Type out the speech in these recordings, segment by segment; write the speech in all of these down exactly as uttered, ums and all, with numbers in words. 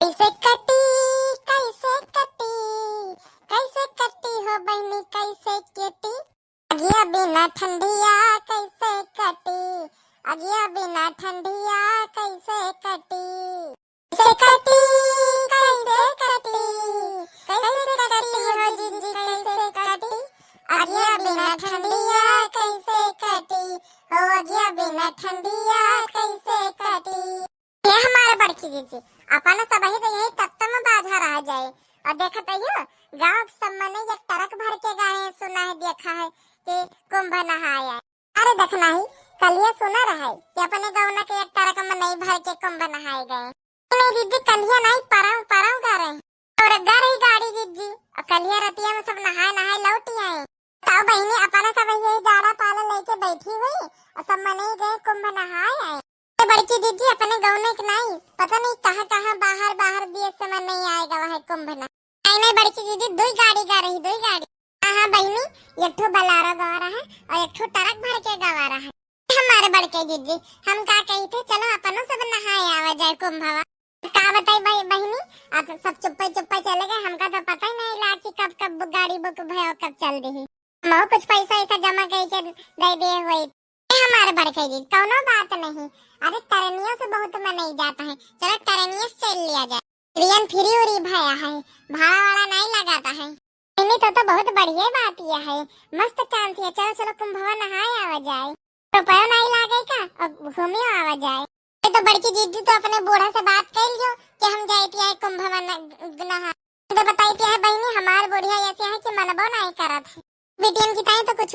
कैसे कटी, कैसे कटी, कैसे कटी हो बहिनी, कैसे कटी? अगिया बिना ठंडिया कैसे कटी, अगिया बिना ठंडिया कैसे कटी? कैसे कटी, कैसे कटी, कैसे कटी हो जिज्जी, कैसे कटी? अगिया बिना ठंडिया कैसे कटी, हो अगिया बिना ठंडिया कैसे कटी? ये हमारे बड़की जिज्जी, अपन सबही तो यही तत्त में बाझा रह जाए। और देखत रहियो, गाँव के सब मने एक ट्रक भर के गाए सुना है, देखा है कि कुंभ नहाए आए। अरे देखना ही, कलिया सुना रहे कि अपने गौना के एक ट्रक मनई भर के कुंभ नहाए गए। नहीं जिज्जी, कलिया नहीं, परौं, परौं गा रहे। और गा रही गाड़ी जिज्जी, और कलिया रतिया में सब नहाए नहाए लौट आए। तो बहिनी, अपना सब यही जाड़ा पाला लेके बैठी हुई और सब मनई गए कुंभ नहाए आए। ये बड़की जिज्जी अपने गौने के नहीं, पता नहीं कहाँ कहाँ बाहर बाहर देश से मनई आए गवा है कुंभ ना। नहीं नहीं बड़की जिज्जी, दुई गाड़ी गा रही, दुई गाड़ी। हाँ हाँ बहिनी, एक ठो बलारो गवा रहा है और एक ठो ट्रक भर के गवा रहा है। हमारे बड़के जिज्जी, हम का कही थे, चलो अपनो सब नहाए आवा जाए कुंभवा। का बताई भाई बहिनी, आप सब चुप्पे चुप्पे चले गए, हमका तो पता ही नहीं ला कि कब कब गाड़ी बुक भयो, कब चल दी। हम कुछ पैसा ऐसा जमा करके दे दिए हुए। ए हमारे बड़के जी, कौनो बात नहीं। अरे टरनियों से बहुत मनई जाता है, चलो टरनियों से चल लिया जाए। रियन फ्री उरी भया है, भाड़ा वाड़ा नहीं लगाता है। नहीं तो, तो बहुत बढ़िया बात यह है, मस्त चांस है। चलो चलो कुंभवा नहाए आवा जाए। रुपयो नहीं लागे का और घूमियो आवा जाए। ये तो बड़की जिज्जी तो अपने बूढ़ा से बात कर लियो कि हम जाए आए कुंभवा न-, नहा। तो बताई है बहिनी, हमार बुढ़िया ऐसे है कि मनबो नहीं करत है। बिटियन की ताई तो कुछ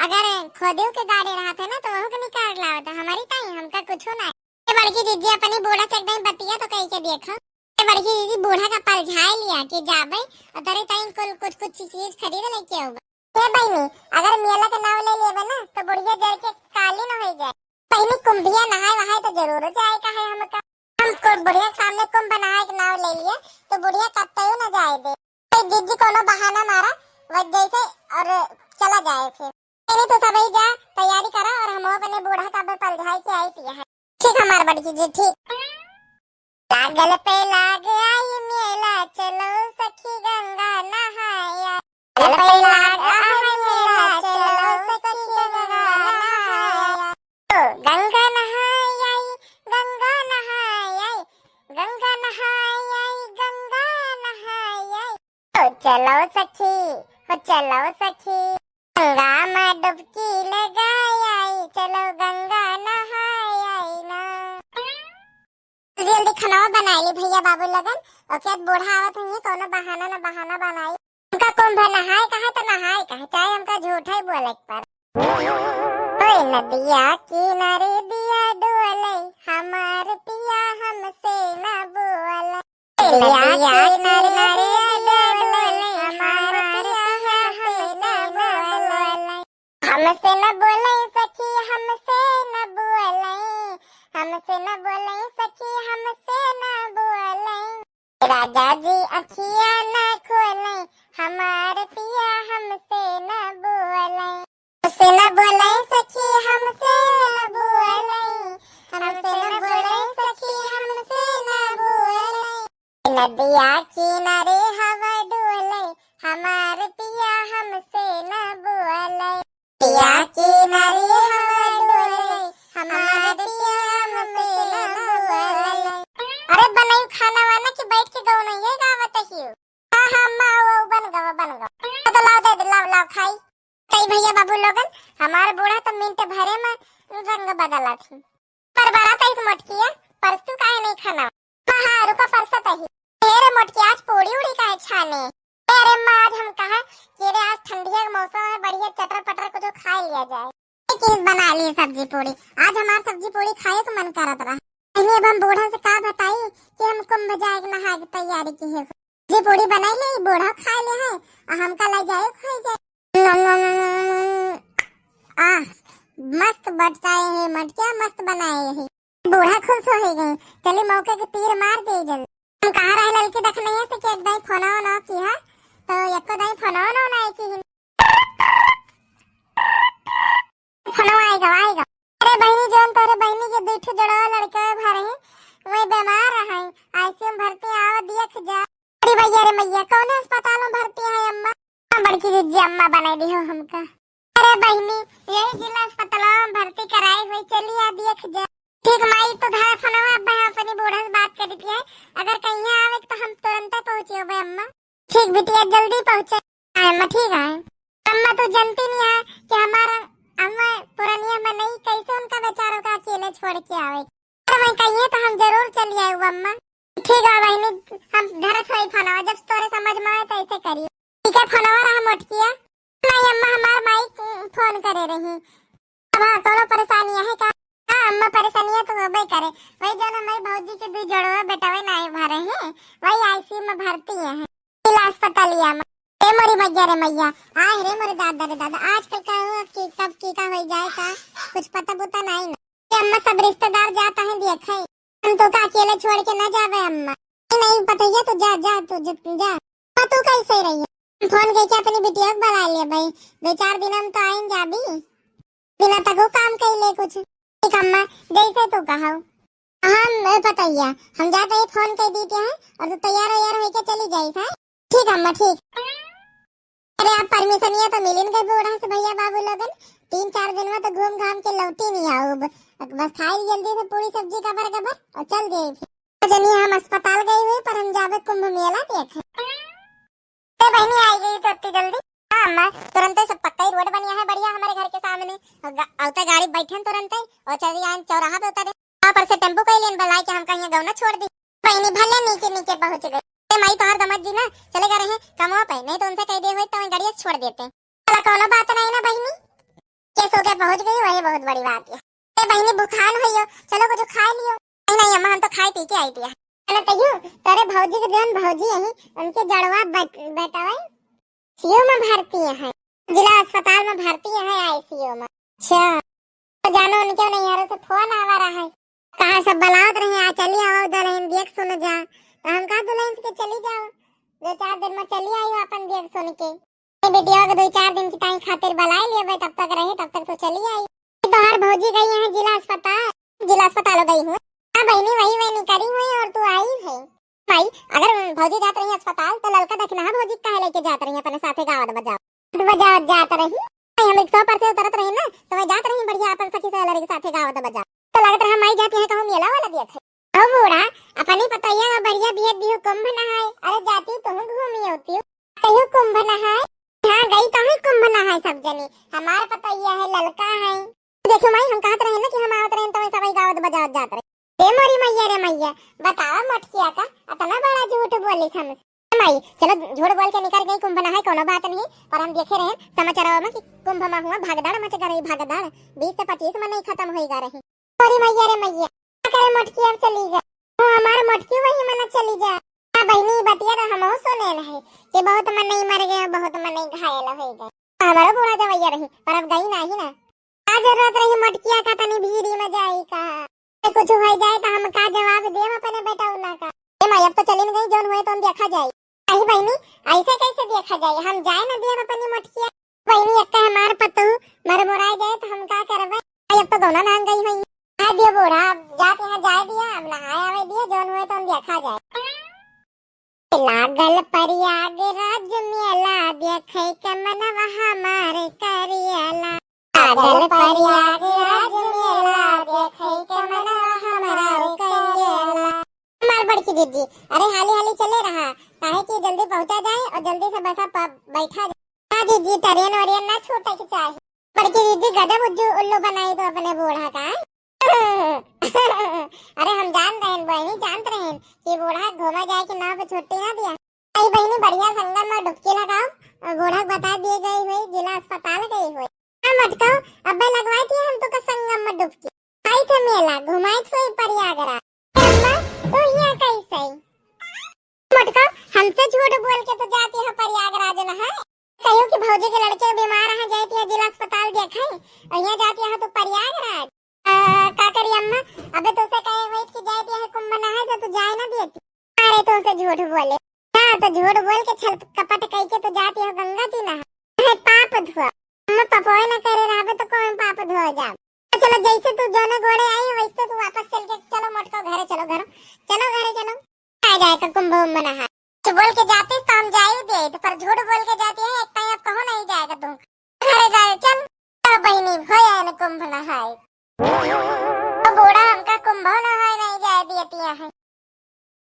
अगर खोदियो के गाड़ी रहत है ना, तो वहू के निकाल लावत है। हमारी ताई हमका कुछ ना। ये बड़की जिज्जी अपनी बूढ़ा से एकदम बतिया तो कही के देखो। ये बड़की जिज्जी बूढ़ा का पलझाए लिया कि जाबे और तोरे ताई कुल कुछ कुछ चीज खरीद लेके आउबे। ए बहिनी, अगर मेला के नाव ले लेबे ना, तो बुढ़िया जर के काली न हो जाए। बहिनी, कुंभिया नहाए वहाए तो जरूर जाए का है हमका। हम को बुढ़िया के सामने कुंभ नहाए के नाव ले लिए, तो बुढ़िया कतई न जाए दे। तो जिज्जी कोनो बहाना मारा, वह जैसे और चला जाए फिर। नहीं तो सबही जा, तैयारी करा और हम अपने बूढ़ा का बे पलझाए के आई पिया है। ठीक हमार बड़की जी, ठीक। लागल पे लाग आई मेला, चलो सखी गंगा नहाया। लागल पे लाग आई मेला, चलो सखी गंगा नहाया। ओ गंगा नहाई आई, गंगा नहाई आई, गंगा नहाई आई, गंगा नहाई आई। ओ चलो सखी, हो चलो सखी, गंगा में डुबकी लगाई आई, चलो गंगा नहाई आई ना। जल्दी जल्दी खाना बनाई ली भैया बाबू लोगन, ओके बाद बूढ़ा आवत हुई, कोनो बहाना न बहाना बनाई। हमका कुंभ नहाए का है तो नहाए का है, चाहे हमका झूठा ही बोले के पड़े। ओए नदिया किनारे दिया डोले, हमार पिया हमसे न बोले। नदिया किनारे दिया डोले, हमार पिया हमसे न बोले। हमसे न बोले सखी, हमसे न बोले, हमसे न बोले सखी, हमसे न बोले। राजा जी अखिया न खोले, हमार पिया हमसे न बोले। हमसे न बोले सखी, हमसे न बोले, हमसे न बोले सखी, हमसे न बोले। नदिया किनारे हवा डोले, हमार पिया हमसे न बोले। पिया किनारे हवा डोले, हमार पिया हमसे न बोले। अरे बनाई खाना वाना कि बैठ के गवनइये गावत हियो? हाँ हाँ माँ, वो बन गवा, बन गवा। तो लाओ दे दे, लाओ लाओ खाई। कई भैया बाबू लोगन, हमार बूढ़ा तो मिनट भरे में रंग बदलत ही। पर बड़ा तईस मोटकिया, परसतू काहे नहीं खाना? हाँ हाँ रुका, परसत ही। हे रे मोटकिया, आज पूड़ी उड़ी काहे छाने? अरे माँ, आज हम कहा कि रे आज ठंडिया के मौसम है, बढ़िया चटर पटर कुछ खा लिया जाए। एक चीज बना ली सब्जी पूड़ी, आज हमार सब्जी पूड़ी खाए के मन करत रहा। इन्हें अब हम बूढ़ा से का बताई कि हम कुंभ जाए के नहाए के तैयारी की है। सब्जी पूड़ी बनाई ले, बूढ़ा खा ले है, आ हमका ले जाए खाए जाए। आह, मस्त बटकाए है मटकिया, मस्त बनाए है। बूढ़ा खुश हो ही गए। चली मौके के तीर मार दे जल्दी। हम कहाँ रहे ललकी देखने से कि एक दाई फोन ना की है, तो एको दाई फोन ना ना की। फोन आएगा, आएगा। अरे बहिनी, जोन तोरे बहिनी के दुई ठो जड़वा लड़का भरे हैं, वही बीमार रहे, आईसीयू में भर्ती आ भैया रे मैया, कौने अस्पताल में भर्ती है अम्मा? हाँ, बड़की जिज्जी, अम्मा बनाई दिहो हमका। अरे बहिनी, यही जिला अस्पताल में भर्ती कराई हुई, चली आ देख जा। ठीक माई, तो धरा फोनवा, अब हम अपनी बूढ़ा से बात करी थी, अगर कहीं आवे तो हम तुरंते पहुँचे होबे अम्मा। ठीक बिटिया, जल्दी पहुँचे। हाँ अम्मा, ठीक है। अम्मा, तू जानती नहीं है कि हमारा अम्मा पुरनिया में नहीं, कैसे उनका बेचारों का अकेले छोड़ के आवे। अरे मैं कहिए तो हम जरूर चली आए अम्मा। ठीक है बहिनी, हम धरत होई फोनवा, जब तोरे समझ में आए तो ऐसे करियो। ठीक है, फोनवा रहा मोटकिया। नहीं अम्मा, हमार माई फोन करे रही। अब हाँ, कोनो परेशानी है का? हाँ अम्मा, परेशानियाँ तो होबे करे। वही जौन हमारी भौजी के दू जोड़वा बेटवे ना भरे हैं, वही आईसीयू में भर्ती है, जिला अस्पतालिया में। ए मोरी मैया रे मैया, आय रे मोरे दादा रे दादा, आजकल का हुआ कि कब की का हो जाए का, कुछ पता पुता नहीं ना। ए अम्मा, सब रिश्तेदार जाता है देखे, हम तो का अकेले छोड़ के ना जावे अम्मा। नहीं, नहीं पता है, तू जा, जा, तू जा, जा। तो तू कैसे रही है? फोन करके अपनी बिटिया को बुला ले भाई, दो चार दिन हम तो आइन जाबी, बिना तको काम कैले कुछ। ठीक अम्मा, जैसे तू कहो। हम, ए, पतैया, हम जाते ही फोन कर दीते हैं और तू तैयार वैयार होके चली जाइस, हैं? ठीक अम्मा, ठीक। अरे, आप परमिशनिया तो मिलिन गए बूढ़ा से भैया बाबू लोगन, तीन चार दिन में तो घूम घाम के लौटी नहीं आऊब। बस खाई जल्दी से पूरी सब्जी कबर कबर और चल दिए फिर। जनी हम अस्पताल गई हुई, पर हम जाबे कुंभ मेला देखे। ए बहिनी, आई गई तो इतनी जल्दी? हाँ अम्मा, तुरंते सब पक्का ही रोड बनिया है बढ़िया हमारे घर के सामने। और गा-, औते गाड़ी बैठन तुरंते और चली आन चौराहा पे उतरे। हाँ, पर से टेम्पो कई लेन बुलाए के हमका यहाँ गौना छोड़ दी। बहिनी भले नीचे नीचे पहुँच गई। ए माई, तोहर दमद जी ना चले गए रहे कमवा पे, नहीं तो उनसे कह दे हुए तो वहीं गाड़िया छोड़ देते। चला, कोनो बात नहीं ना बहिनी, केस होके पहुँच गई, वही बहुत बड़ी बात है। ए बहिनी, भुखान होइयो, चलो कुछ खा लियो। नहीं, नहीं अम्मा, हम तो खाए पी के आई दिया। अरे कहियो, तोरे भौजी के जौन भौजी यही, उनके जड़वा बे-, बेटवा सीयू में भर्ती है, जिला अस्पताल में भर्ती है आईसीयू में। अच्छा, तो जानो उनके नैहरों से फोन आवा रहा है, कहा सब बुलावत रहे, आ चली आओ दुल्हन देख सुन जा। तो हम कहा दुल्हन के चली जाओ, दो चार दिन में चली आई अपन देख सुन के। ए बिटिया के दो चार दिन की टाइम खातिर बुलाए लेबे, तब तक रहे, तब तक तो चली आई। तोहार भौजी गई है जिला अस्पताल, जिला अस्पताल गई हूँ। हाँ बहिनी, वही वही निकली हुई और तू आई है। भाई, अगर भौजी जात रही अस्पताल तो ललका दखिनहा भौजी काहे लेके जात रही अपने साथे गावत बजावत? बजावत जात रही। भाई, हम रिक्शा पर से उतरत रही ना, तो मैं जात रही बढ़िया अपन सखी सहेलरी के साथे गावत बजावत। तो लगत रहा माई जाती है कहूँ मेला वाला देखे। ओ बूढ़ा, अपनी पतैया का बढ़िया भेज दियो कुंभ नहाए। अरे जाती तुम घूमी होती हो। कहियो कुंभ नहाए? हाँ गई तो ही कुंभ नहाए सब जनी। हमार पतैया है, ललका है। देखो माई, हम कहत रहे ना कि हम आवत रहे तो सब गावत बजावत जात रहे। ए मोरी मैया रे मैया, बतावा मोटकिया का इतना बड़ा झूठ बोली हमसे। माई, चलो झूठ बोल के निकल गई कुंभ नहाए, कोनो बात नहीं, पर हम देखे रहे समाचार में कि कुंभ में हुआ भगदड़ मच गई, भगदड़ बीस से पच्चीस में नहीं खत्म होई गा रही। अरे मैया रे मैया, का करे मोटकी अब चली गई? हाँ, हमार मोटकी वही मना चली जा। हाँ बहिनी, बतिया तो हमहू सुने रहे कि बहुत मनई मर गए, बहुत मनई घायल हो गए। हमारो बूढ़ा जवैया रही, पर अब गई नाही ना। का जरूरत रही मोटकिया का तनी भीड़ी में जाई का? ए, कुछ हो जाए तो हम का जवाब देब अपने बेटौना का? ए माई, अब तो चलिन गई, जौन हुए तो हम देखा जाई। अही बहिनी, ऐसे कैसे देखा जाई? हम जाए ना देब अपनी मोटकिया। बहिनी, एक हमार पतू मर मुराए जाए तो हम का करबे? आई, अब तो गौना नाम गई हुई। आ दियो बूढ़ा, अब जात यहाँ जाए दिया, अब नहाए आवे दिया, जौन हुए तो हम देखा जाए। लागल प्रयागराज मेला, देखे के मनवा हमार करियला। लागल प्रयागराज मेला, देखे के मनवा हमार करियला। हमार बड़की दीदी, अरे हाली हाली चले रहा, काहे कि जल्दी पहुँचा जाए और जल्दी से बसा प-, बैठा जाए। हाँ दीदी, ट्रेन वरेन ना छूटे के चाही। बड़की दीदी, गजब उज्जू उल्लू बनाई तो अपने बूढ़ा का। अरे हम जान रहेन बहिनी, जानत रहेन कि बूढ़ा घूमा जाए कि नाव पे छुट्टी ना दिया। आई बहिनी, बढ़िया संगम में डुबकी लगाओ और बूढ़ा के बता दिए गई हुई, जिला अस्पताल गई हुई। हाँ मटकाओ, अबे लगवाई थी हम तो का संगम में डुबकी। आई थे मेला, घुमाई थे प्रयागराज। अम्मा, तू यहाँ कैसे? मटका, हमसे झूठ बोल के तो जाती है प्रयागराज नहाए। कहियो कि भौजी के लड़के बीमार है, जाती है जिला अस्पताल देखे, और यहाँ जाती है तो प्रयागराज। आ, का करी अम्मा, अबे तुझसे कहे हुई कि जाती है कुंभ नहाए तो तू जाए ना देती। अरे तुझसे झूठ बोले, हाँ तो झूठ बोल के छल कपट कह के तो जाती है गंगा जी नहाए, है पाप धुआ। अम्मा पपोए ना करे रहबे तो कौन पाप धुआ जाब? चलो जैसे तू जोने गोड़े आई है वैसे तू वापस चल के चलो मटका घरे चलो, घरों चलो, घरे चलो। आ जाए का कुंभ उम्भ नहा। बोल के जाती तो हम जाई देइत, पर झूठ बोल के जाती है, एक टाइम अब कहूँ नहीं जाएगा तू। अरे जाए, चल, चल बहिनी, हो जाए न कुंभ नहाए।